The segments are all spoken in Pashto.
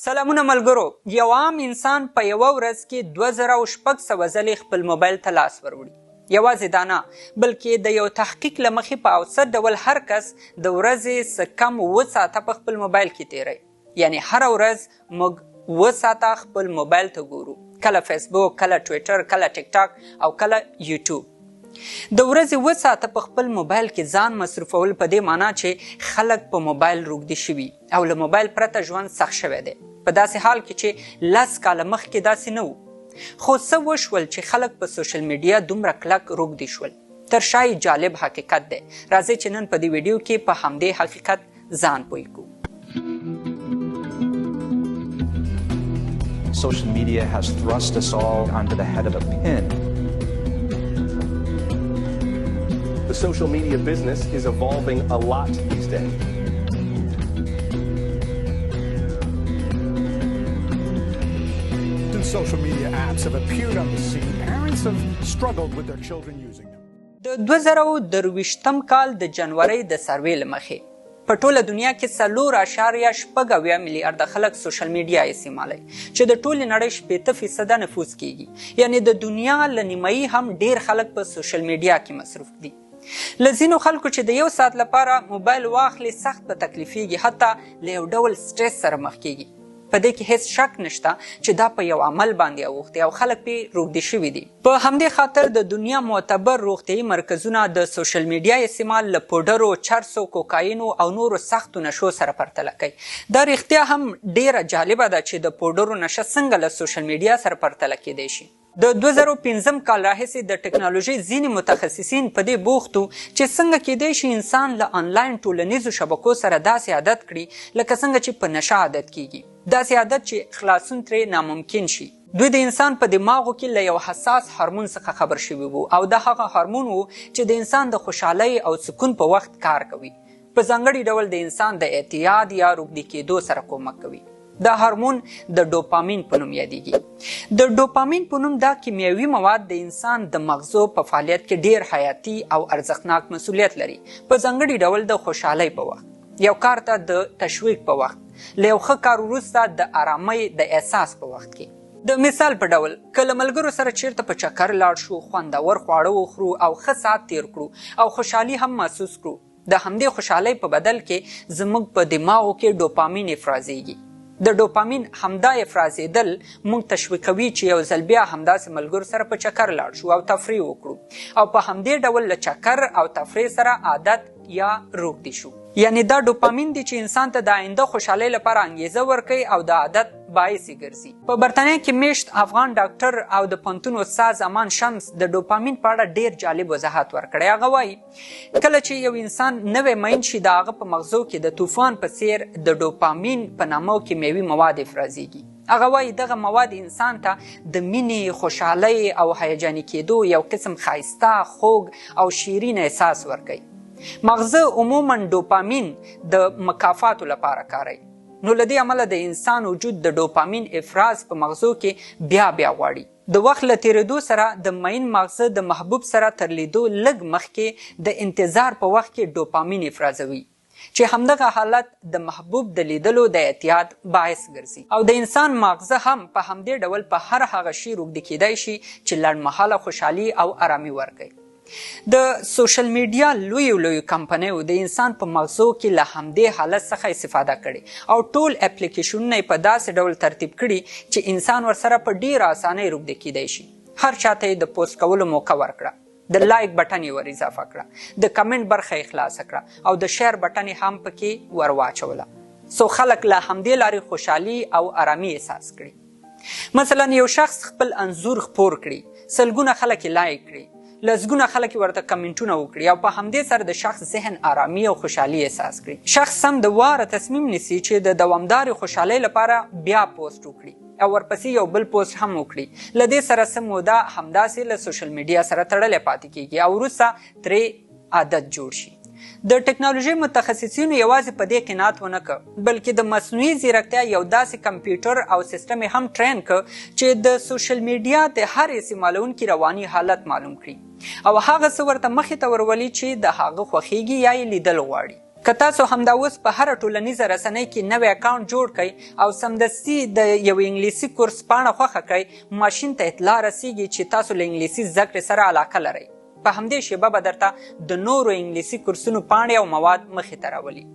سلامونه ملګرو، یو عام انسان په یوه ورځ کې 2600 ځلې خپل موبایل ته لاس وروړي. یوازې دا نه، بلکې د یو تحقیق له مخې په اوسط ډول هر کس د ورځې څه کم 7 ساعته په خپل موبایل کې تېروي. یعنې هره ورځ موږ 7 ساعته خپل موبایل ته ګورو، کله فیسبوک، کله ټویټر، کله ټیک ټاک او کله یوټیوب. د ورځې 7 ساعته په خپل موبایل کې ځان مصروفول په دې معنا چې خلک په موبایل روږدي شوي او له موبایل پرته ژوند سخت شوی دی، په داسې حال کې چې 10 کاله مخکې داسې نه وو. خو څه وشول چې خلک په سوشل میډیا دومره کلک روږدي شول؟ تر شا یې جالب حقیقت دی. راځئ چې نن په دې ویډیو کې په همدې حقیقت ځان پوه کړو. Social media has thrust us all onto the head of a pin. The social media business is evolving a lot these days. Since social media apps have appeared on the scene, parents have struggled with their children using them. د 2023 کال د جنورۍ د سروې له مخې په ټوله دنیا کې 4.76 میلیارده خلک سوشل میډیا استعمالوي، چې د ټولې نړۍ 60% نفوس کیږي. یعنې د دنیا له نیمایي هم ډیر خلک په سوشل میډیا کې مصروف دي. له ځینو خلکو چې د 1 ساعت لپاره موبایل واخلي سخت په تکلیفیږي، حتی له یو ډول سټرس سره مخ کیږي. په دې کې هیڅ شک نشته چې دا په یو عمل باندې اوښتي او خلک پرې روږدي شوي دي. په همدې خاطر د دنیا معتبر روغتیایي مرکزونه د سوشل میډیا استعمال له پوډرو، چرسو، کوکاینو او نورو سختو نشو سره پرتله کوي. دا رښتیا هم ډیره جالبه ده چې د پوډرو نشه څنګه له سوشل میډیا سره پرتله کیدای شي. د 2005 کال راهیسې د ټکنالوژۍ ځینې متخصصین په دې بوخت وو چې څنګه کیدای شي انسان له آنلاین ټولنیزو شبکو سره داسې عادت کړي لکه څنګه چې په نشه عادت کیږي، داسې عادت چې خلاصون ترې ناممکن شي. دوی د انسان په دماغو کې له یو حساس هارمون څخه خبر شوي وو او دا هغه هارمون وو چې د انسان د خوشحالۍ او سکون په وخت کار کوي، په ځانګړي ډول د انسان د اعتیاد یا روږدي کیدو سره کومک کوي. دا هارمون د ډوپامین په نوم یادیږي. د ډوپامین په نوم دا کیمیاوي مواد د انسان د مغزو په فعالیت کې ډیر حیاتي او ارزښتناک مسولیت لري، په ځانګړي ډول د خوشحالۍ په وخت، یو کار ته د تشویق په وخت، له یو ښه کار وروسته د ارامۍ د احساس په وخت کې. د مثال په ډول که له ملګرو سره چیرته په چکر لاړ شو، خوندور خواړه وخورو او ښه ساعت تیر کړو او خوشحالي هم محسوس کړو، د همدې خوشحالۍ په بدل کې زموږ په دماغو کې ډوپامین افرازیږي. د ډوپامین همدا افرازېدل موږ تشویقوي چې یو ځل بیا همداسې ملګرو سره په چکر لاړ شو او تفریح وکړو، او په همدې ډول له چکر او تفریح سره عادت یا روږدي شو. یعنې دا ډوپامین دی چې انسان ته د آینده خوشحالۍ لپاره انګیزه ورکوي او د عادت باعث یې ګرځي. په برتانیا کې میشت افغان ډاکټر او د پوهنتون استاد امان شمس د ډوپامین په اړه ډیر جالب وضاحت ورکړی. هغه وایي کله چې یو انسان نوی مین شي، د هغه په مغزو کې د طوفان په څیر د ډوپامین په نامه کیمیاوي مواد افرازیږي. هغه وایي دغه مواد انسان ته د مینې، خوشحالۍ او هیجاني کیدو یو قسم ښایسته، خوږ او شیرین احساس ورکوي. مغزه عموما ډوپامین د مکافاتو لپاره کاروي، نو له دې امله د انسان وجود د ډوپامین افراز په مغزو کې بیا بیا غواړي. د وخت له تېرېدو سره د مین مغزه د محبوب سره تر لیدو لږ مخکې د انتظار په وخت کې ډوپامین افرازوي، چې همدغه حالت د محبوب د لیدلو د اعتیاد باعث ګرځي. او د انسان ماغزه هم په همدې ډول په هر هغه شي روږدي کیدای شي چې لنډمهاله خوشحالي او ارامي ورکوي. د سوشل میډیا لویو لویو کمپنیو د انسان په مغزو کې له همدې حالت څخه استفاده کړې او ټول اپلیکیشنونه یې په داسې ډول ترتیب کړي چې انسان ورسره په ډیره اسانۍ روږدی کیدای شي. هر چاته یې د پوسټ کولو موقع ورکړه، د لایک بټن یې ور اضافه کړه، د کمنټ برخه یې خلاصه کړه او د شیر بټن یې هم پکې ور واچوله، څو خلک له همدې لارې خوشحالي او ارامي احساس کړي. مثلا یو شخص خپل انځور خپور کړي، سلګونه خلک یې لایک کړي، لسګونه خلک یې ورته کمنټونه وکړي او په همدې سره د شخص ذهن آرامي او خوشحالي احساس کړي. شخص سم د واره تصمیم نیسي چې د دوامدارې خوشحالۍ لپاره بیا پوسټ وکړي او ورپسې یو بل پوسټ هم وکړي. له دې سره څه موده همداسې له سوشل میډیا سره تړلی پاتې کیږي او وروسته ترې عادت جوړ شي. د ټکنالوژۍ متخصصینو یوازې په دې قناعت ونه کړ، بلکې د مصنوعي ځیرکتیا یو داسې کمپیوټر او سیستم یې هم ټرین کړ چې د سوشل میډیا د هر استعمالوونکي رواني حالت معلوم کړي او هغه څه ورته مخې ته ورولي چې د هغه خوښیږي یا یې لیدل غواړي. که تاسو همدا اوس په هره ټولنیزه رسنۍ کې نوی اکاونټ جوړ کړئ او سمدستي د یو انګلیسي کورس پاڼه خوښه کړئ، ماشین ته اطلاع رسیږي چې تاسو له انګلیسي زده کړې سره علاقه لرئ. په همدې شیبه به درته د نورو انګلیسي کورسونو پاڼې او مواد مخې ته راولي.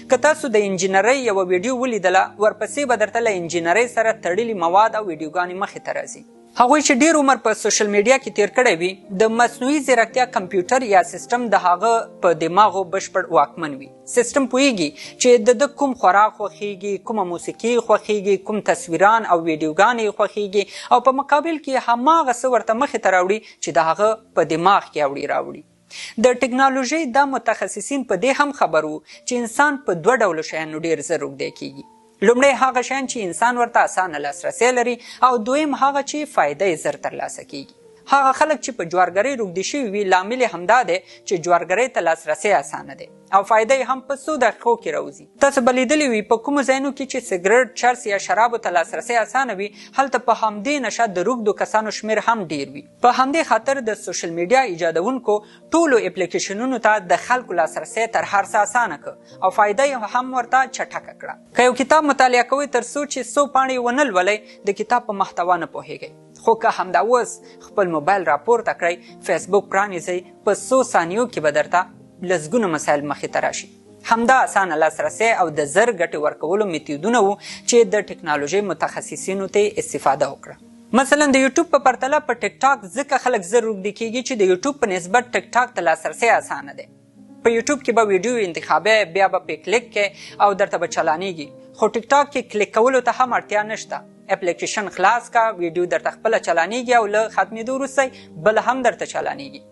که تاسو د انجینرۍ یوه ویډیو ولیدله، ورپسې به درته له انجینرۍ سره تړلي مواد او ویډیوګانې مخې ته راځي. هغوی چې ډیر عمر په سوشل میډیا کې تیر کړی وي، د مصنوعي ځیرکتیا کمپیوټر یا سیستم د هغه په دماغو بشپړ واکمن وي. سیستم پوهیږي چې د ده کوم خوراک خوښیږي، کومه موسیقي خوښیږي، کوم تصویران او ویډیوګانې یې خوښیږي او په مقابل کې هماغه څه ورته مخې ته راوړي چې د هغه په دماغ کې اوړي راوړي. د ټکنالوژۍ دا متخصصین په دې هم خبر وو چې انسان په دوه ډولو شیانو ډیر زر روږدی کیږي. لومړی هغه شیان چې انسان ورته اسانه لاسرسی لري او دویم هغه چې فایده یې زر ترلاسه کیږي. هغه خلک چې په جوارګرۍ روږدي شوي وي، لامل یې همدا دی چې جوارګرۍ ته لاسرسی اسانه دی او فایده یې هم په څو دقیقو کې راوځي. تاسو به لیدلي وي په کومو ځایونو کې چې سګرټ، چرس یا شرابو ته لاسرسی اسانه وي، هلته په همدې نشه د روږدو کسانو شمېر هم ډېر وي. په همدې خاطر د سوشل میډیا ایجادونکو ټولو اپلیکیشنونو ته د خلکو لاسرسی تر هر څه اسانه کړ او فایده یې هم ورته چټکه کړه. که یو کتاب مطالعه کوئ، تر څو چې څو پاڼې یې ونه لولئ، د کتاب په محتوا نه پوهېږئ. خو که همدا اوس خپل موبایل راپورته کړئ، فیسبوک پرانیزئ، په څو ثانیو کې به درته لسګونه مسایل مخې ته راشي. همدا اسانه لاسرسی او د زر ګټې ورکولو میتودونه وو چې د ټکنالوژۍ متخصصینو ته یې استفاده وکړه. مثلا د یوټیوب په پرتله په ټیک ټاک ځکه خلک زر روږدي کیږي چې د یوټیوب په نسبت ټیک ټاک ته لاسرسی اسانه دی. په یوټیوب کې به ویډیو انتخابې، بیا به پې کلیک کې او درته به چلانیږي، خو ټیک ټاک کې کلیک کولو ته هم اړتیا نشته. اپلیکیشن خلاص کا، ویډیو درته خپله چلانیږي او له ختمېدو وروسته بل هم درته چلانیږي.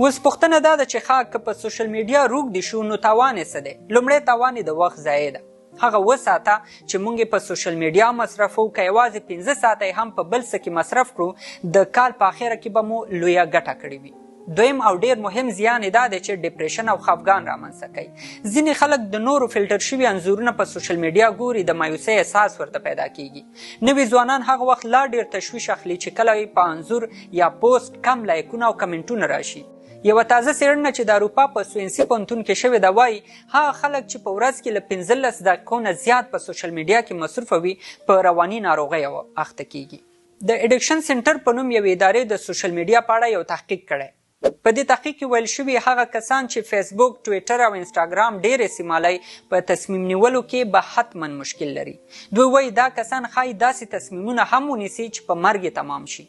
اوس پوښتنه دا ده چې ښه که په سوشل میډیا روږدي شو نو تاوان یې څه دی؟ لومړی تاوان یې د وخت ضایع ده. هغه اووه ساعته چې موږ یې په سوشل میډیا مصرفوو، که یوازې 5 ساعته یې هم په بل څه کې مصرف کړو، د کال په اخره کې به مو لویه ګټه کړې وي. دویم او ډیر مهم زیان یې دا دی چې ډیپریشن او خفګان رامنځته کوي. ځینې خلک د نورو فلټر شوي انځورونه په سوشل میډیا ګوري، د مایوسۍ احساس ورته پیدا کیږي. نوي ځوانان هغه وخت لا ډیر تشویش اخلي چې کله یې په انځور یا پوسټ کم لایکونه او کمنټونه راشي. یوه تازه څېړنه چې د اروپا په سوینسي پوهنتون کې شوې ده وایي، هغه خلک چې په ورځ کې له 15 دقیقو نه زیات په سوشل میډیا کې مصروفه وي، په رواني ناروغیو اخته کیږي. د اډکشن سنټر په نوم یوې ادارې د سوشل میډیا په اړه یو تحقیق کړی. په دې تحقیق کې ویل شوي، هغه کسان چې فیسبوک، ټویټر او انسټاګرام ډېر استعمالوي، په تصمیم نیولو کې به حتما مشکل لري. دوی وایي دا کسان ښایي داسې تصمیمونه هم ونیسي چې په مرګ یې تمام شي.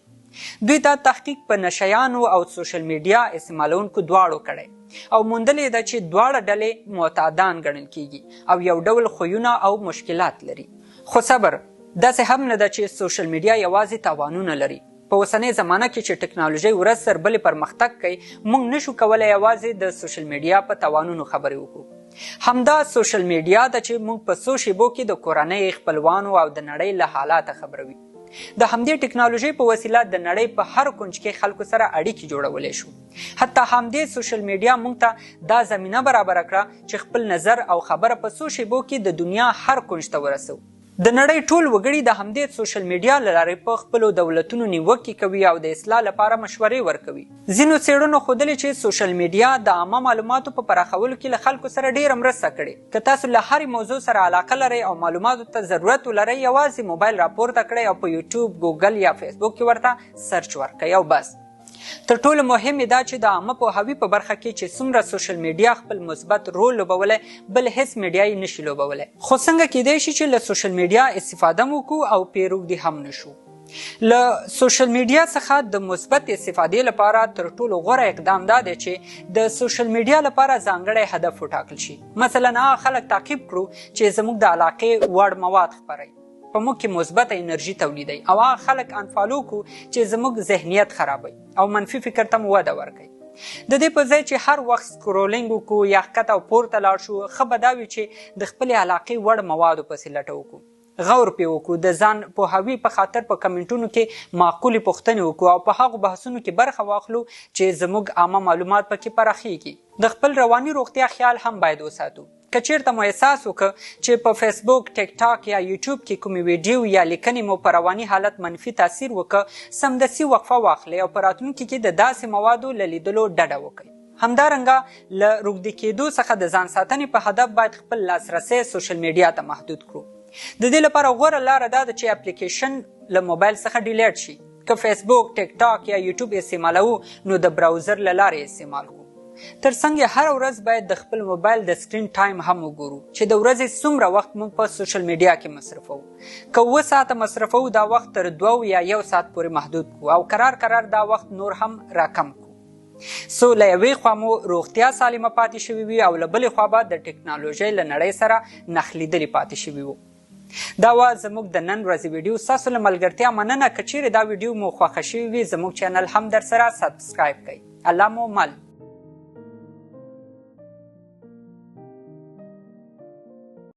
دوی دا تحقیق په نشیانو او سوشل میډیا استعمالوونکو دواړو کړی او موندلې ده چې دواړه ډلې معتادان ګڼل کیږي او یو ډول خویونه او مشکلات لري. خو صبر، داسې هم نه ده چې سوشل میډیا یوازې تاوانونه لري. په اوسنۍ زمانه کې چې ټکنالوژۍ ورځ تر بلې پرمختګ کوي، موږ نشو کولی یوازې د سوشل میډیا په تاوانونو خبرې وکړو. همدا سوشل میډیا ده چې موږ په څو شیبو کې د کورنۍ، خپلوانو او د نړۍ له حالاته خبروي. د همدې ټکنالوژۍ په وسیله د نړۍ په هر کنج کې خلکو سره اړیکې جوړولی شو. حتی همدې سوشل میډیا موږ ته دا زمینه برابره کړه چې خپل نظر او خبره په څو شیبو کې د دنیا هر کنج ته ورسوو. د نړۍ ټول وګړي د همدې سوشل میډیا له لارې په خپلو دولتونو نیوکې کوي او د اصلاح لپاره مشورې ورکوي. ځینو څېړنو ښودلې چې سوشل میډیا د عامه معلوماتو په پراخولو کې له خلکو سره ډېره مرسته کړې. که تاسو له هرې موضوع سره علاقه لرئ او معلوماتو ته ضرورت ولرئ، یوازې موبایل راپورته کړئ او په یوټیوب، ګوګل یا فیسبوک کې ورته سرچ ورکړئ او بس. تر ټولو مهم یې دا چې د عامه پوهاوي په برخه کې چې څومره سوشل میډیا خپل مثبت رول لوبولی، بل هیڅ میډیا یې نشي لوبولی. خو څنګه کیدای شي چې له سوشل میډیا استفاده هم وکړو او پرې روږدي هم نه شو؟ له سوشل میډیا څخه د مثبت استفادې لپاره تر ټولو غوره اقدام دا دی چې د سوشل میډیا لپاره ځانګړی هدف وټاکل شي. مثلا هغه خلک تعقیب کړو چې زموږ د علاقې وړ مواد خپروي، په موږ کې مثبته انرژي تولیدوي، او هغه خلک انفالو کړو چې زموږ ذهنیت خرابوي او منفي فکر ته مو وده ورکوي. د دې په ځای چې هر وخت سکرولینګ وکړو یا ښکته او پورته لاړ شو، ښه به دا وي چې د خپلې علاقې وړ موادو پسې لټه وکړو، غور پرې وکړو، د ځان پوهاوي په خاطر په کمنټونو کې معقولې پوښتنې وکړو او په هغو بحثونو کې برخه واخلو چې زموږ عامه معلومات پکې پراخیږي. د خپل رواني روغتیا خیال هم باید وساتو. که چیرته مو احساس وکړ چې په فیسبوک، ټیک ټاک یا یوټیوب کې کومې ویډیو یا لیکنې مو په رواني حالت منفي تاثیر وکړ، سمدستي وقفه واخلئ او په راتلونکي کې د داسې موادو له لیدلو ډډه وکړئ. همدارنګه له روږدي کېدو څخه د ځان ساتنې په هدف باید خپل لاسرسی سوشل میډیا ته محدود کړو. د دې لپاره غوره لاره دا ده چې اپلیکیشن له موبایل څخه ډیلیټ شي. که فیسبوک، ټیک ټاک یا یوټیوب استعمالوو نو د براوزر له لارې استعمال کړو. تر څنګ یې هره ورځ باید د خپل موبایل د سکرین ټایم هم وګورو چې د ورځې څومره وخت موږ په سوشل میډیا کې مصرفوو. که 7 ساعته مصرفوو دا وخت تر 2 یا 1 ساعت پورې محدود کړو او کرار کرار دا وخت نور هم راکم کړو، څو له یوې خوا مو روغتیا سالمه پاتې شوې وي او له بلې خوا به د ټکنالوژۍ له نړۍ سره نښلېدلي پاتې شوي وو. دا وه زموږ د نن ورځې ویډیو. ستاسو له ملګرتیا مننه. که چیرې دا ویډیو مو خوښه شوې وي، زموږ چینل هم درسره سبسکرایب کړئ. الله مو مل.